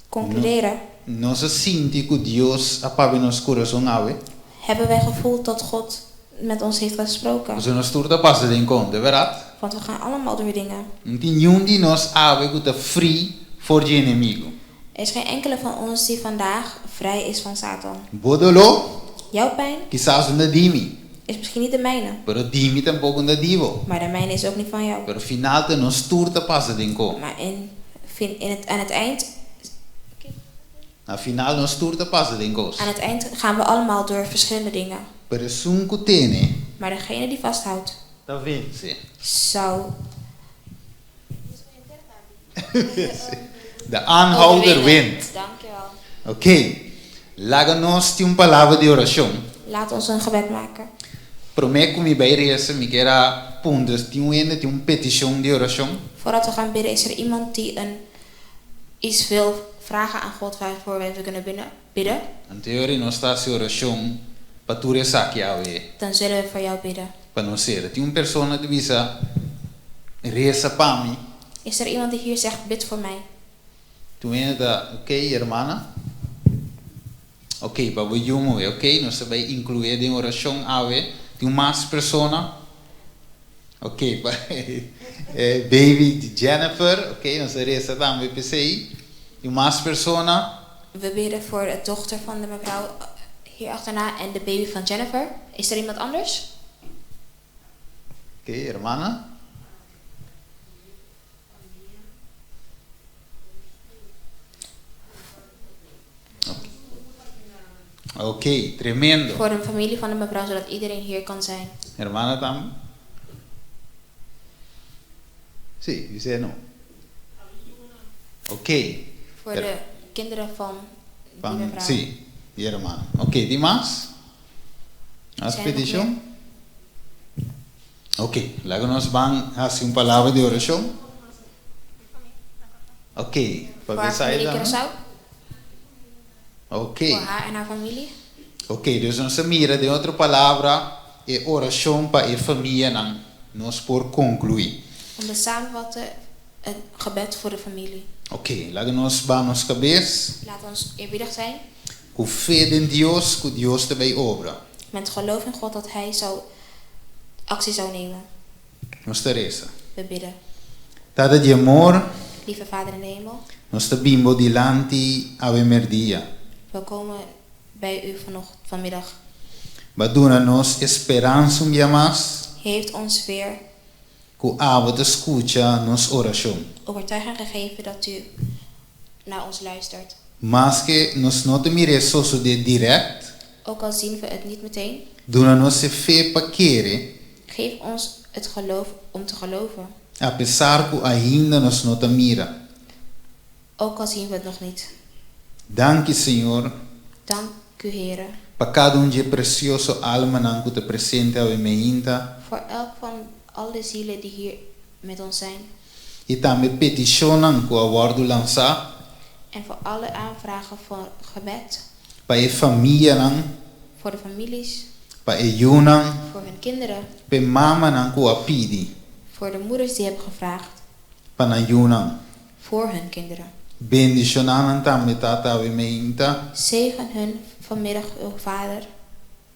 concluderen. Nos a sinti ku Dios a papia nos kurason awe. Hebben wij gevoeld dat God met ons heeft gesproken. Pasobra nos tur ta pasa den konta, bèrdat? Want we gaan allemaal door dingen. No tin niun di nos awe ku ta free for dje enemigu. Er is geen enkele van ons die vandaag vrij is van Satan. Bo doló? Jouw pijn? Kisas no ta di mi. Is misschien niet de mijne. Pero di mi tampoko no ta di bo. Maar de mijne is ook niet van jou. Pero final ta nos tur ta pasa den ko. Maar in, in het, aan het eind. Na final nos tur ta pasa den kos. Aan het eind gaan we allemaal door verschillende dingen. Pero esun ku tene. Maar degene die vasthoudt. Ta vense. Zou. De aanhouder wint. Dankjewel. Oké, laga nos tin un palabra di orashon. Laat ons een gebed maken. Promé ku mi bai resa, mi kier a puntra si tin un hende tin un petishon di orashon. Voordat we gaan bidden, is er iemand die een iets wil vragen aan God waarvoor wij kunnen bidden? Anto e ora nos ta hasi orashon pa tur esaki awe. Dan zullen we voor jou bidden. Pa nos sera. Tin un persona ta bisa, Resa pa mi. Is er iemand die hier zegt, bid voor mij? Tin un hende ta, Oké, hermana. Oké, pa bo yu moe. Oké, nos ta bai inklué den orashon awe. Tin un mas persona? Oké, pa e baby di Jennifer. Oké, nos ta resa tambe p'esei. Tin un mas persona? We bidden voor de dochter van de mevrouw hier achterna en de baby van Jennifer. Is er iemand anders? Oké, hermana. Oké, tremendo. Voor de familie van de mevrouw, zodat iedereen hier kan zijn. Hermana tambe? Sí, bis'é no. Oké. Voor de kinderen van die Van, mevrouw. sí, di hermana. Oké, tin mas? Mas Zijn er nog petishon? meer? Oké, laga nos ban hasi un palabra di orashon. Oké, pa Voor haar besai familie tambe? Curaçao? Oké. Voor haar en haar familie? Oké, dus nos a mira den otro palabra e orashon pa e famianan. Nos por konkluí. Om te samenvatten, een gebed voor de familie. Oké, laga nos baha nos kabes. Laat ons eerbiedig zijn. Ku fe den Dios, ku Dios ta bai obra. Met geloof in God dat Hij zou actie zou nemen. Nos ta resa. We bidden. Tata di amor. Lieve Vader in de hemel. Nos ta bin bo dilanti awe merdia. We komen bij u vanochtend, vanmiddag. Bo a duna nos e speransa un bia mas. Heeft ons weer Ku abo ta skucha nos orashon. Overtuiging gegeven dat u naar ons luistert. Maske nos no ta mira e sosodé dirèkt. Ook al zien we het niet meteen. Duna nos e fe pa kere. Geef ons het geloof om te geloven. Apesar ku ainda nos no ta mira. Ook al zien we het nog niet. Danki Señor. Dank u Heere. Pa kada un dje presioso almanan ku ta presente awe meinta. Voor elk van alle zielen die hier met ons zijn. I tambe petishonnan ku a wòrdu lansá. En voor alle aanvragen voor gebed. Pa e famianan. Voor de families. Pa e yunan. Voor hun kinderen. Pa e mamanan ku a pidi. Voor de moeders die hebben gevraagd. Pa nan yunan. Voor hun kinderen. Bendishoná nan tambe, Tata, awe meinta. Zegen hun vanmiddag, o Vader.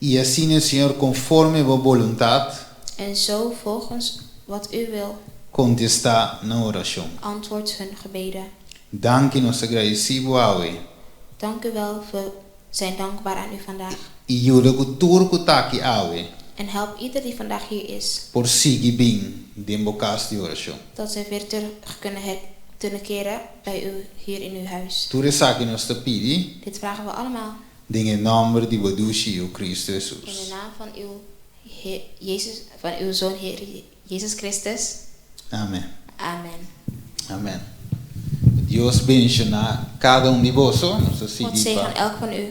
I asina, Señor, konforme bo boluntat. En zo volgens wat u wil. Kontestá nan orashon. Antwoordt hun gebeden. Danki, nos ta gradisí bo awe. Dank u wel, we zijn dankbaar aan u vandaag. I yuda ku tur ku ta aki awe. En help ieder die vandaag hier is. Por sigui bin den bo kas di orashon. Dat zij weer terug kunnen terugkeren bij u hier in uw huis. Tur esaki nos ta pidi. Dit vragen we allemaal. Den e nòmber di bo dushi Yu Kristu Hesus. In de naam van uw Heer Jezus, van uw Zoon Heer Jezus Christus. Amen. Amen. Amen. Dios benshoná kada un di boso. Nos ta God sigui zegen pa. elk van u.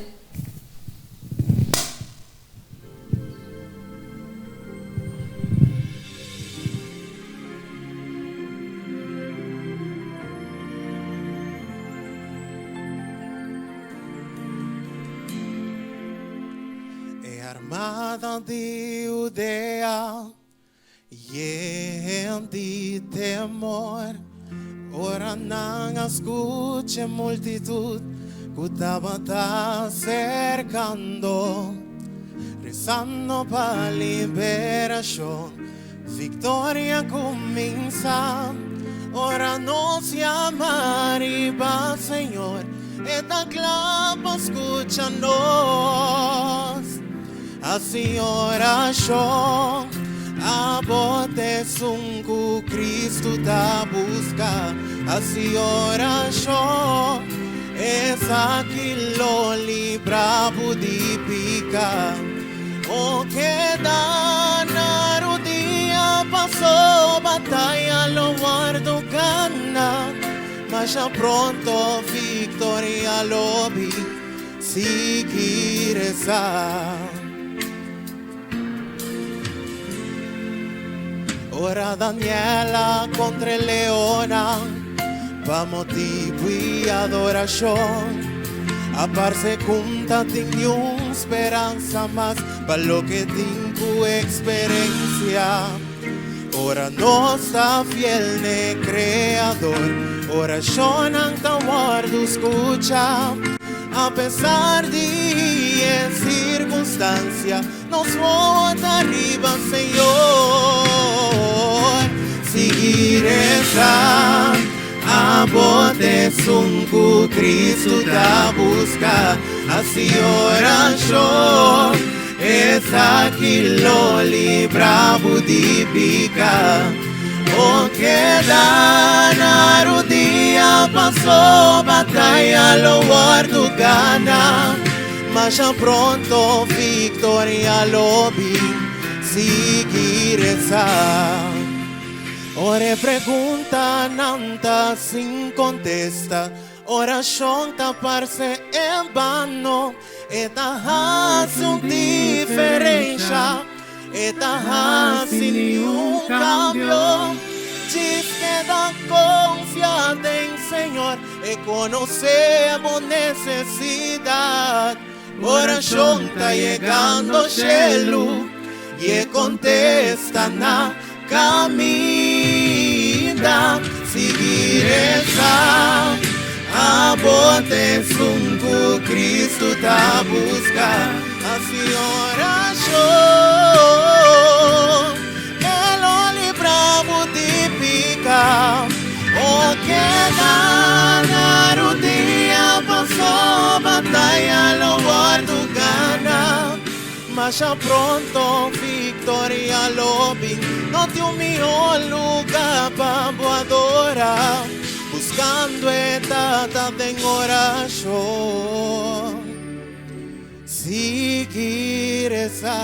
E armada di Hudea yen di temor ora nan a scucha e multitud cu tabata acercando, rezando pa liberacion. Victoria cuminsa ora nos yama riba Señor, E ta cla pa scucha nos. Haci oracion, abo t'esun cu Cristo ta busca. Haci oracion, esaki lo libra bo di pica. O keda na rudia paso bataya lo wordo gana, masha pronto victoria lo bin, sigui reza. Ora Daniel a contra e leonnan pa motibu i adorashon, a parse ku n'ta tin niun speransa mas pa loke tin ku eksperensia. Ora nos ta fiel n'e Kreador, orashonnan ta wòrdu skuchá. Apesar di e sirkunstansia, Nos wowo ta riba Señor. Sigui resa, abo t'esun ku Cristo ta buska. Hasi orashon, esaki lo libra bo di pika. O keda na rudia paso bataya lo wòrdu gana. Masha pronto victoria lo bin, sigui reza. Ora e preguntanan ta sin contesta, oracion ta parce en vano. E ta haci un diferencia, e ta haci niun cambio. Djis keda confia den Señor. E konosé bo nesesidat. Orashon ta yegando shelu i e kontesta na kaminda. Sigui resa, abo t'esun ku Kristu ta buska. Hasi orashon, e lo libra bo di pika. O keda na rudia paso bataya lo wordu gana. Masha pronto victoria lo bin. No tin un mihó luga pa bo adora. Buscando e Tata den orashon. Sigui resa.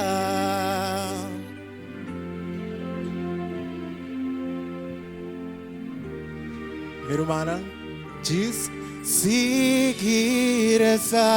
Mi rumannan, djis sigui resa.